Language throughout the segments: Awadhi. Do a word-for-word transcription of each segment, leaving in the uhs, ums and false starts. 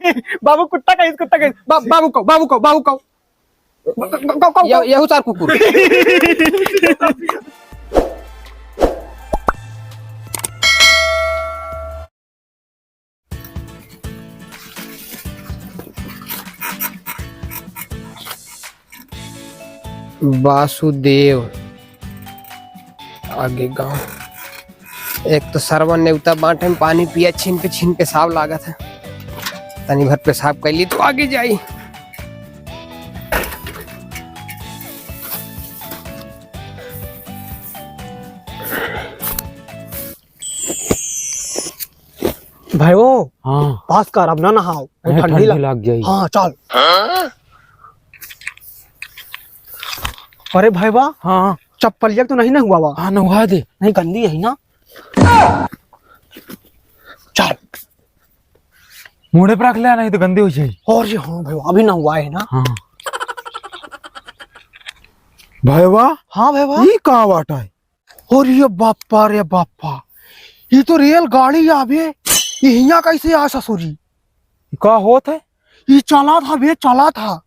बाबू, कुत्ता कहिस, कुत्ता कहिस। बा-, बाबू कहो, बाबू कहो, बाबू कहो। क-, क-, क-, क-, ये, ये हुसार कुकुर। वासुदेव आगे गाँव। एक तो सरवन नेवता बाँटे में पानी पिया, छीन के, छीन के साव लागत है। तनी भर पेशाब कैली तो आगे जाई। भाई वो, हाँ। पास कर, अब ना नहाओ, वो अरे, ठंडी ठंडी लग लग जाई। हाँ, चल। अरे भाई वाह, हाँ। चप्पलिया तो नहीं ना हुआ वा? हाँ, नहुआ दे। नहीं, गंदी है ना। चल। मुड़े पर रख ले, नहीं तो गंदी हो जाई। और ये हाँ भाई वाह, अभी ना हुआ है ना। हाँ। भाई वाह। हाँ भाई वाह। ई का बाटा है? अरे बापा रे बापा, ई तो रेलगाड़ी आवे, ई हियाँ कैसे आ ससुरी? ई का होत है? ई चला था बे, चला था।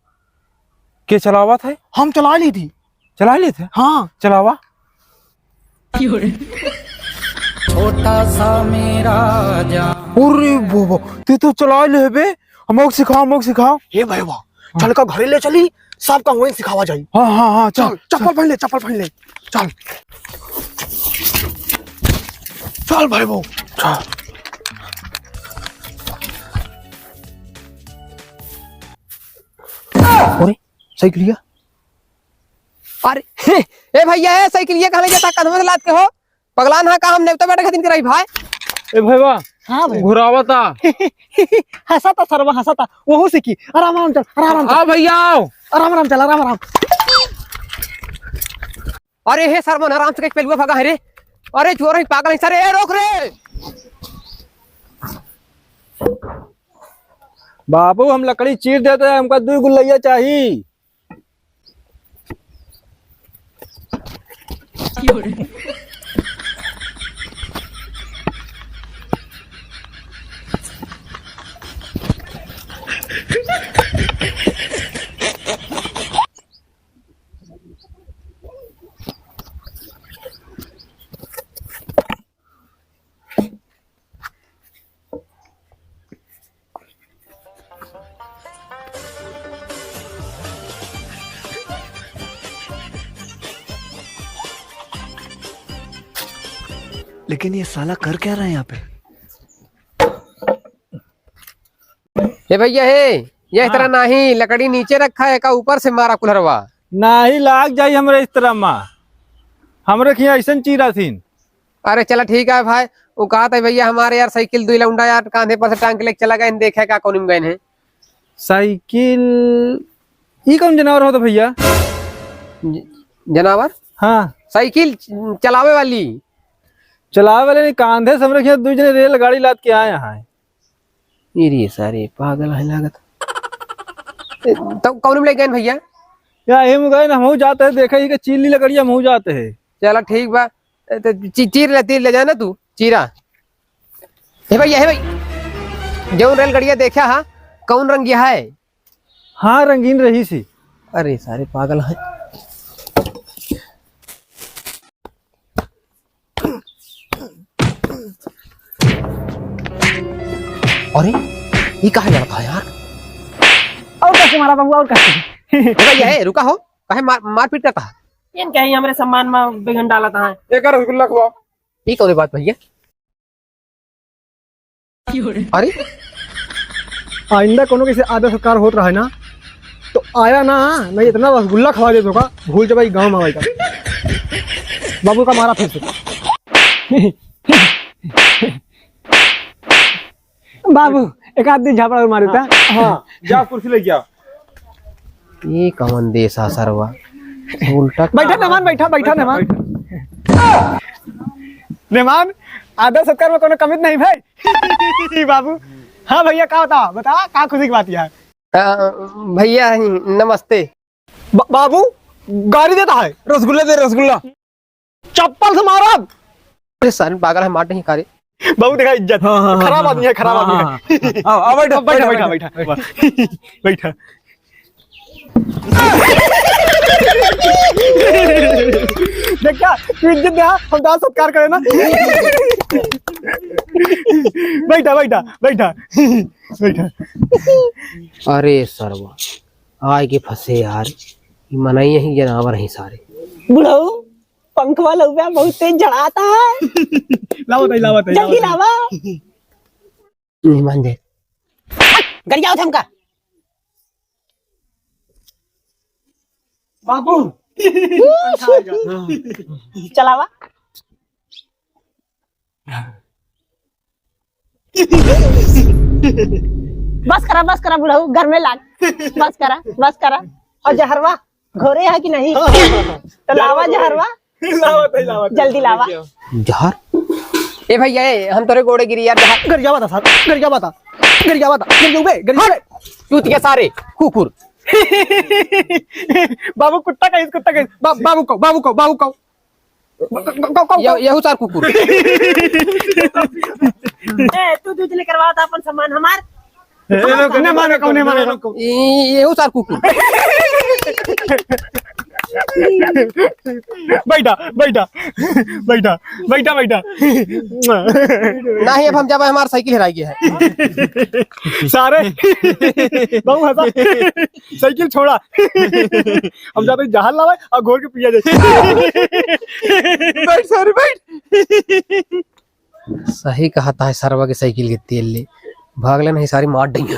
के चलावत है? हम चला ली थी। चला ली थे? हाँ। चलावा। छोटा सा मेरा जान। अरे बाबा, तू तो चला ले बे, हमको सिखाओ, हमको सिखाओ। हे भाई वाह, चल का घरे ले चली, सबका वहीं सिखावा जाई। हाँ, हाँ, हाँ, चल, चल, चप्पल चल। पहन ले, चप्पल पहन ले, चल। चल भाई वो, चल। अरे, साइकिलिया। अरे, ए भैया, ए साइकिलिया कहाँ ले जाता? कदम से लाद के हो? पगलान हा का हम नेवता बैठे खातिर कराई भाई? ए भैया, हाँ भाई। घुरावता। हंसा था सरवा, हंसा था। वहू से की। आराम, आराम चल, आराम, आराम चल। हाँ भैया, आओ। आराम, आराम चल, आराम, आराम। अरे हे सरवन, आराम से कहीं पेलुआ भगा है रे। अरे चोर है, पागल है सारे, ए रोक रे। बाबू, हम लकड़ी चीर देते हैं, हमका दो गुल्लैया चाहिए। लेकिन ये साला कर क्या रहा है यहाँ पे? ए भैया, हे, ये इस तरह हाँ। नाही, लकड़ी नीचे रखा है, का ऊपर से मारा कुल्हरवा। नाही, लाग जाई हमरे इस तरह मा। हमरे खिया ऐसन चीरा थीन। अरे चला ठीक है भाई, वो कहा था भैया हमारे यार साइकिल दुई लौंडा यार कांधे पर से टांग के लेके चला गए, देखे का कौन में गए हैं। साइकिल, ई कौन जनावर होता भैया? ज-, जनावर? हाँ। साइकिल च-, चलावे वाली। चलावे वाले नहीं, कांधे से हमरे खिया दुई जने रेलगाड़ी लाद के आए हैं। ई रे सारे पागल है लागत। ए, तो कौन में ले गए भैया? या एम गए ना, हमहू जाते हैं, देखे ही के चीली लकड़िया हमहू जाते हैं। चला ठीक बा। ए, तो ची-, चीर ले, चीर ले जाना तू, चीरा। हे भैया, हे भाई, जौन रेलगड़िया देखा हा, कौन रंग यह है? हाँ, रंगीन रही सी। अरे सारे पागल है। अरे, ये काहे लड़त है यार? और कैसे मारा बाबू, और कैसे? ए भैया, हे, रुका हो, काहे मार, मारपीट करता है? इन कहीं हमरे सम्मान में विघन डालत है। एक रसगुल्ला खवा। ये कौन बात भैया? अरे, आइंदा कोनो के से आदर सत्कार होत रहे ना, तो आया ना, नहीं इतना रसगुल्ला खवा दे तो का, भूल जब गाँव में आवेगा। बाबू का मारा फिर से। बाबू, एक आध दिन झापड़ और मारे ता। हाँ, जा कुर्सी लेके आ। ये कौन देश आ सरवा? उल्टा बैठा मेहमान, बैठा, बैठा मेहमान। मेहमान, आदर सत्कार में कोनो कमी नहीं भाई। बाबू, हाँ भैया, का बता, बता, का खुशी की बात है? अ, भैया, नमस्ते। ब-, बाबू, गारी देता है। रसगुल्ला दे, रसगुल्ला। चप्पल से मारब। अरे सारे पागल है, मार नहीं खा रे। बहुत देखा इज्जत। हाँ, हाँ, हाँ, खराब हाँ, आदमी है, खराब हाँ, आदमी हाँ, है। हाँ, हाँ, आओ, आओ, बैठो, बैठो, बैठो, बैठो, बैठो, बैठो। बैठो। देख क्या, तू इज्जत दे, हाँ, हम दान सत्कार करे ना। बैठा, बैठा, बैठा, बैठा। अरे सरवा, आय के फंसे यार, ई मनई ही जनावर ही सारे। बुढ़ऊ, पंखवा लउबा बहुत तेज झड़ाता है। लावत है, लावत है, जल्दी लावत है। लावा। मेहमान दे। गरियावत हमका। बाबू। चलावा। बस करा, बस करा बुढ़ऊ, घर में लाग। बस करा, बस करा। और जहरवा घोरे है कि नहीं? हाँ, हाँ, हाँ। तो लावा जहरवा। लावत है, लावत है। जल्दी लावा। जहर? ए भैया, ए, हम तोरे गोड़े गिरी यार, जहर। गरियावा था साहब, गरियावा था, गरियावा था, गरियावे, गरियावे। चूतिया सारे, कुकुर। बाबू कुत्ता कहिस, कुत्ता कहिस। बा-, बाबू को, बाबू को, बाबू को। क-, क-, क-, क-, ये, यहू सार कुकुर। ए, तू दूध लेकर आवा था अपन सामान हमार। ए, ए, लोग, कौने मारे, कौने मारे, कौने मारे? ये, यहू सार कुकुर। बैठा, बैठा, बैठा, बैठा, बैठा। नहीं, अब हम जाबे, हमार साइकिल हेराई गया है। सारे, बहुत हंसा। साइकिल छोड़ा। हम जाते जहाज लावे और घोर के पिया जाए। बैठ सारे, बैठ। सही कहत है सरवा के साइकिल के तेल ले। भाग ले नहीं सारी मार देंगे।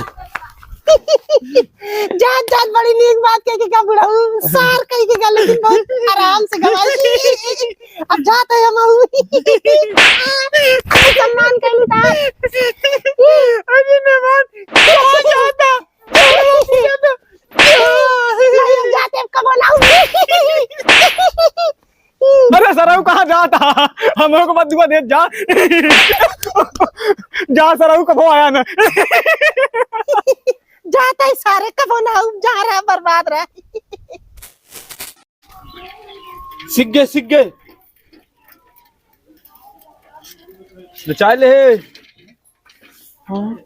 जात जात बड़ी नीक बात कह के का बुढ़ऊ, सार कह के का, लेकिन बहुत आराम से गवाई। अब जात है हम। सम्मान कर लेता। अरे मेहमान, क्या जाता? नहीं, हम जाते, अब कबो ना आऊंगी। अरे सरऊ, कहाँ जाता? हम लोग को मत दुआ दे, जा। जा सरऊ, कबो आया ना। जाता है सारे, कबो ना आऊ, जा रहा, बर्बाद रहा। सीख गए, सीख गए। बचा ले। हाँ।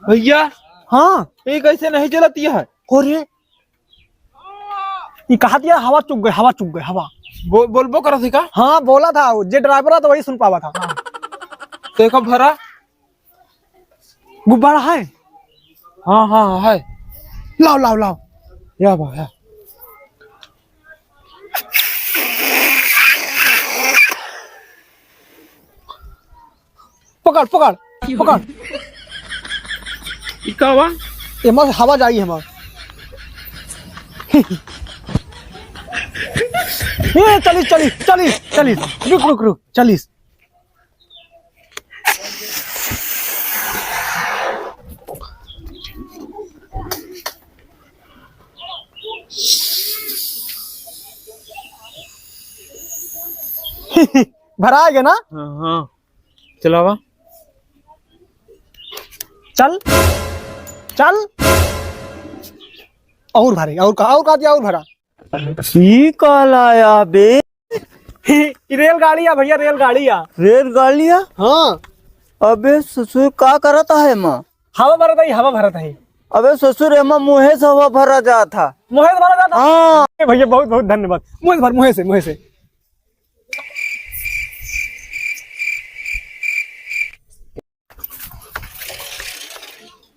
भैया। हाँ। ये कैसे नहीं चलती है? अरे, ई कहा दिया, हवा चुक गए, हवा चुक गए, हवा। बो-, बोलबो करत है का? हाँ, बोला था, जे ड्राइवर था, वही सुन पावा था। हाँ। तो एक भरा? गुब्बारा है? हाँ, हाँ, है। लाओ, लाओ, लाओ। या बा, या। पकड़, पकड़, पकड़। ई का बा? एमा से हवा जाई हमार। ए, चलिस, चलिस, चलिस, चलिस। रुक, रुक, रुक, चलिस। भरा गया ना? हाँ, हाँ। चलावा। चल, चल। और भरे, और का, और का दिया, और भरा। ई का लाया बे? ई रेलगाड़ी आ भैया, रेलगाड़ी आ। रेलगाड़ी आ? हाँ। अबे ससुर, का करत है माँ? हवा भरत है, हवा भरत है। अबे ससुर, एमा मुँहे से हवा भरा जात था। मुँहे से भरा जात था? हाँ। ए भैया, बहुत बहुत धन्यवाद। मुँहे से भर, मुँहे से, मुँहे से।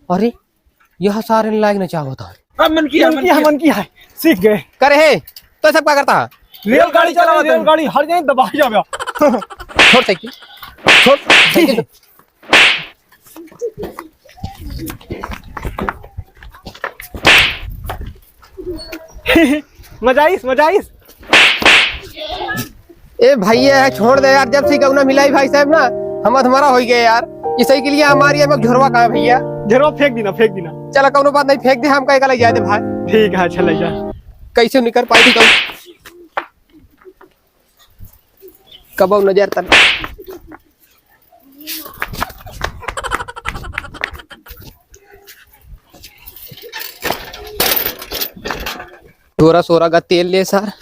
अरे, यह सारे लायक न चाहता है। अब मन किया, मन किया, मन किया। सीख गए। करे है, तो सब का करता है? रेलगाड़ी चलावा, रेलगाड़ी हर जगह दबाई जावे। छोड़ साइकिल, छोड़ साइकिल। मजा आइस, मजा आइस। ए भैया, छोड़ दे यार, जब से गौना मिलाई भाई साहब ना, हम अधमरा हो गए यार। ई साइकिलिया हमारी है, अब झोरवा कहाँ है भैया? झोरवा फेंक दीना, फेंक दीना। चला, कौनो बात नहीं, फेंक दे, हमका एक ले जाए दे भाई। ठीक है, अच्छा ले जा। कैसे निकर पाई थी कौन? कबो नजर तन। थोड़ा सोरा का तेल ले सार,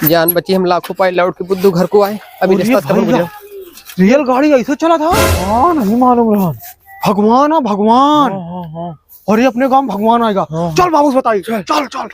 जान बची, हम लाखों पाए लौट के बुद्धू घर को आए। अभी अरे रिश्ता खत्म हो भाई, जाओ। रेलगाड़ी ऐसे चला था? हाँ, नहीं मालूम रहन। भगवान है, भगवान। हाँ, हाँ, हाँ। अरे, अपने गाँव भगवान आएगा। हाँ, हाँ। चल बाबू से बताई। चल। चल, चल।